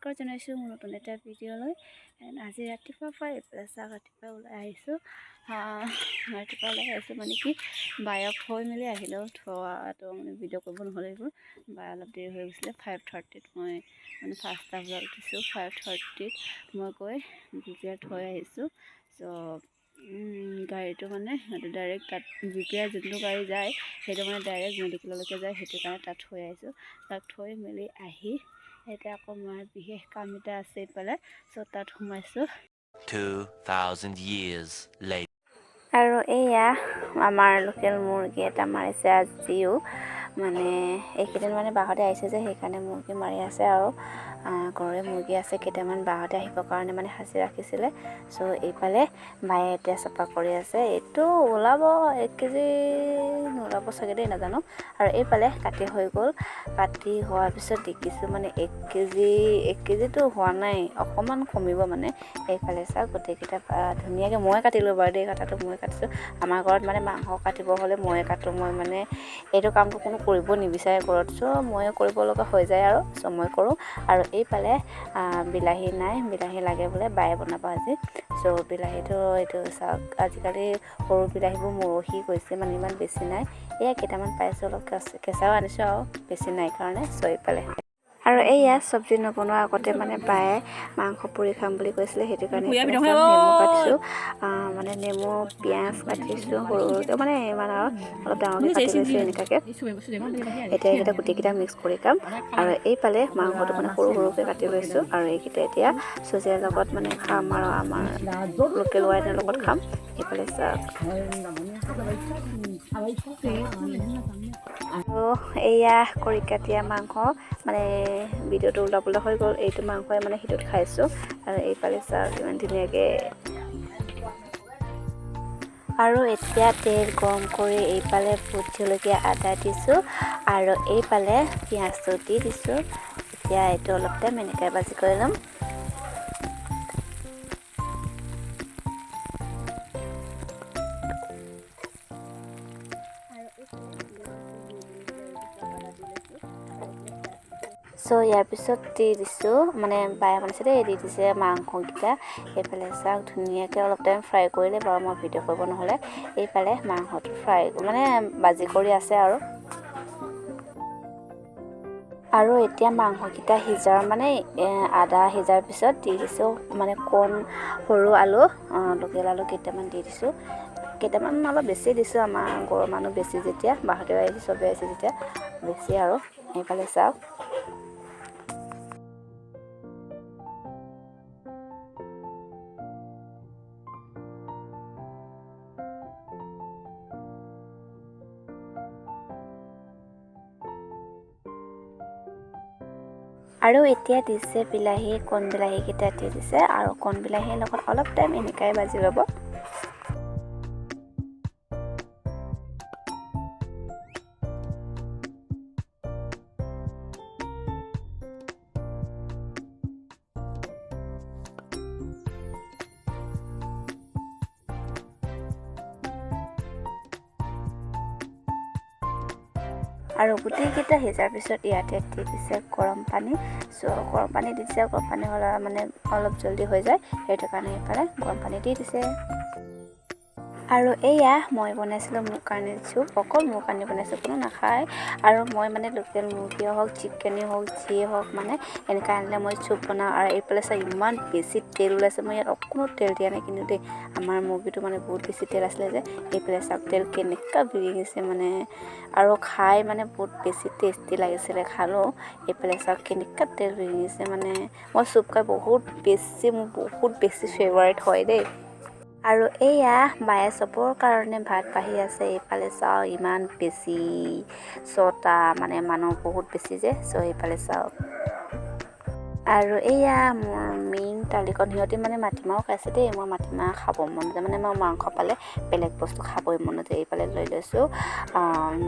নমস্কাৰ জনাইছোঁ মোৰ নতুন এটা ভিডিঅ'লৈ। এণ্ড আজি ৰাতিপুৱা পৰা এইফালে চাওক, ৰাতিপুৱা ওলাই আহিছোঁ। ৰাতিপুৱা ওলাই আহিছোঁ মানে কি, বায়ক থৈ মেলি আহিলেও থোৱাটো মানে ভিডিঅ' কৰিব নহ'লে এইবোৰ। বাই অলপ দেৰি হৈ গৈছিলে। 5:30ত মই মানে 5টা বজাত উঠিছোঁ। 5:30ত মই গৈ বিপিআৰ থৈ আহিছোঁ। চ' গাড়ীটো মানে সিহঁতে ডাইৰেক্ট তাত বিপিআৰ যোনটো গাড়ী যায়, সেইটো মানে ডাইৰেক্ট মেডিকেললৈকে যায়। সেইটো কাৰণে তাত থৈ আহিছোঁ। তাত থৈ মেলি আহি এতিয়া আকৌ মাৰ বিশেষ কাম এটা আছে ইফালে, চ' তাত সোমাইছোঁ। 2,000 years later. আৰু এয়া আমাৰ লোকেল মুৰ্গী এটা মাৰিছে আজিও। মানে এইকেইদিন মানে বাহঁতে আহিছে যে, সেইকাৰণে মুৰ্গী মাৰি আছে। আৰু ঘৰৰে মুৰ্গী আছে কেইটামান, বাহঁতে আহিবৰ কাৰণে মানে সাঁচি ৰাখিছিলে। চ' এইফালে বায়ে এতিয়া চাফা কৰি আছে। এইটো ওলাব, 1 কেজি নোলাব চাগে দেই, নাজানো। আৰু এইফালে কাটি হৈ গ'ল। কাটি হোৱাৰ পিছত দেখিছোঁ মানে 1 কেজি, 1 কেজিটো হোৱা নাই, অকণমান কমিব মানে। এইফালে চাওক, গোটেইকেইটা ধুনীয়াকৈ মই কাটিলোঁ বাৰু দেই। কটাটো মই কাটিছোঁ। আমাৰ ঘৰত মানে মাংস কাটিব হ'লে ময়ে কাটোঁ। মই মানে এইটো কামটো কোনো কৰিব নিবিচাৰে ঘৰত, চ' ময়ে কৰিব লগা হৈ যায় আৰু চ' মই কৰোঁ। আৰু এইফালে বিলাহী নাই, বিলাহী লাগে বোলে, বায়ে বনাব আজি। চ' বিলাহীটো এইটো চাওক, আজিকালি সৰু বিলাহীবোৰ মৰহি গৈছে, মানে ইমান বেছি নাই। এয়া কেইটামান পাইছোঁ, অলপ কেঁচাও আনিছোঁ আৰু বেছি নাই কাৰণে। চ' এইফালে আৰু এয়া চব্জি নবনোৱাৰ আগতে মানে বায়ে মাংস পুৰি খাম বুলি কৈছিলে, সেইটো কাৰণে এইফালে চাওক, নেমু কাটিছোঁ। মানে নেমু পিঁয়াজ কাটিছোঁ সৰু সৰুকৈ, মানে ইমান আৰু অলপ ডাঙৰকৈ কাটি লৈছোঁ এনেকুৱাকৈ। এতিয়া এইকেইটা গোটেইকেইটা মিক্স কৰি খাম। আৰু এইফালে মাংসটো মানে সৰু সৰুকৈ কাটি লৈছোঁ আৰু এইকেইটা এতিয়া চুজিয়াৰ লগত মানে খাম আৰু আমাৰ লোকেল ৱাইনৰ লগত খাম। এইফালে চাওক। আৰু এয়া খৰিকাতীয়া মাংস, মানে ভিডিঅ'টো ওলাবলৈ হৈ গ'ল। এইটো মাংসই মানে সেইটোত খাইছোঁ। আৰু এইফালে চাওক, ইমান ধুনীয়াকৈ। আৰু এতিয়া তেল গৰম কৰি এইফালে ভোট জলকীয়া, আদা দিছোঁ আৰু এইফালে পিঁয়াজটো দি দিছোঁ। এতিয়া এইটো অলপ টাইম এনেকৈ ভাজি কৰি ল'ম। চ' ইয়াৰ পিছত দি দিছোঁ, মানে বায়ে বনাইছে দেই, দি দিছে মাংসকেইটা। এইফালে চাওক, ধুনীয়াকৈ অলপ টাইম ফ্ৰাই কৰিলে বাৰু, মই ভিডিঅ' কৰিব নহ'লে। এইফালে মাংসটো ফ্ৰাই মানে ভাজি কৰি আছে আৰু। আৰু এতিয়া মাংসকেইটা সিজাৰ মানে আদা সিজাৰ পিছত দি দিছোঁ মানে সৰু আলু, লোকেল আলু কেইটামান দি দিছোঁ। কেইটামান অলপ বেছি দিছোঁ, আমাৰ ঘৰৰ মানুহ বেছি যেতিয়া, বাহঁতেও আহিছে, চবেই আহিছে যেতিয়া বেছি। আৰু এইফালে চাওক। আৰু এতিয়া দিছে বিলাহী, কণ বিলাহীকেইটা দি দিছে আৰু কণ বিলাহীৰ লগত অলপ টাইম এনেকাই ভাজি ল'ব। আৰু গোটেইকেইটা সিজাৰ পিছত ইয়াতে দি দিছে গৰম পানী। চ' গৰম পানী দি দিছে। গৰম পানী হ'লে মানে অলপ জল্দি হৈ যায়, সেইটো কাৰণে এইফালে গৰম পানী দি দিছে। আৰু এয়া মই বনাইছিলোঁ মোৰ কাৰণে চুপ, অকল মোৰ কাৰণে বনাইছোঁ, কোনো নাখায়। আৰু মই মানে লোকেল মুৰ্গীয়ে হওক, চিকেনেই হওক, যিয়ে হওক, মানে এনেকুৱা আনিলে মই চুপ বনাওঁ। আৰু এইফালে চাই, ইমান বেছি তেল ওলাইছে। মই ইয়াত অকণো তেল দিয়া নাই কিন্তু দেই। আমাৰ মুৰ্গীটো মানে বহুত বেছি তেল আছিলে যে। এইফালে চাওক, তেল কেনেকুৱা বিৰিঙিছে মানে। আৰু খাই মানে বহুত বেছি টেষ্টি লাগিছিলে, খালোঁ। এইফালে চাওক, কেনেকুৱা তেল বিৰিঙিছে। মানে মই চুপ খাই বহুত বেছি, মোৰ বহুত বেছি ফেভাৰেট হয় দেই। আৰু এয়া বায়ে চবৰ কাৰণে ভাত বাঢ়ি আছে। এইফালে চাওক, ইমান বেছি, ছটা মানে মানুহ বহুত বেছি যে। চ' এইফালে চাওক। আৰু এয়া মোৰ মেইন দালিকণ। সিহঁতি মানে মাটিমাহো খাইছে দেই। মই মাটিমাহ খাব মন নাযায়, মানে মই মাংস পালে বেলেগ বস্তু খাবই মন নাযায়। এইফালে লৈ লৈছোঁ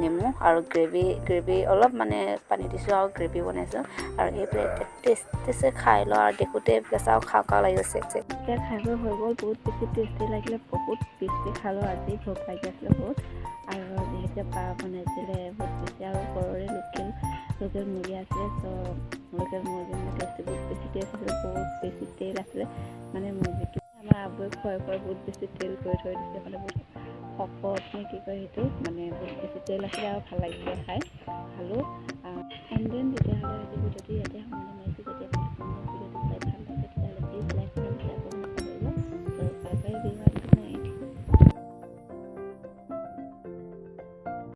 নেমু আৰু গ্ৰেভি, গ্ৰেভি অলপ মানে পানী দিছোঁ আৰু গ্ৰেভি বনাইছোঁ। আৰু এইফালে এতিয়া টেষ্টি খাই লওঁ। আৰু দেখোঁতে এইফালে চাওঁ, খাওঁ খাওঁ লাগি গৈছে। এতিয়া খাই বৈ হৈ গ'ল। বহুত বেছি টেষ্টি লাগিলে, বহুত বেছি খালোঁ আজি। ভোক লাগি আছিলে বহুত আৰু যিহেতু বা বনাইছিলে বহুত বেছি আৰু ঘৰৰে লোকেল লোকেল মুৰ্গী আছিলে। চ' লোকেল মুৰ্গী মানে টেষ্টটো বহুত বেছি টেষ্ট আছিলে, বহুত বেছি তেল আছিলে। মানে মুৰ্গীটো আমাৰ আবুৱে খুৱাই খুৱাই বহুত বেছি তেল কৰি থৈ দিছে, মানে বহুত শকত নে কি কয় সেইটো, মানে বহুত বেছি তেল আছিলে আৰু ভাল লাগিছিলে খাই, খালোঁ। এণ্ড then তেতিয়াহ'লে আজি ভিডিঅ'টো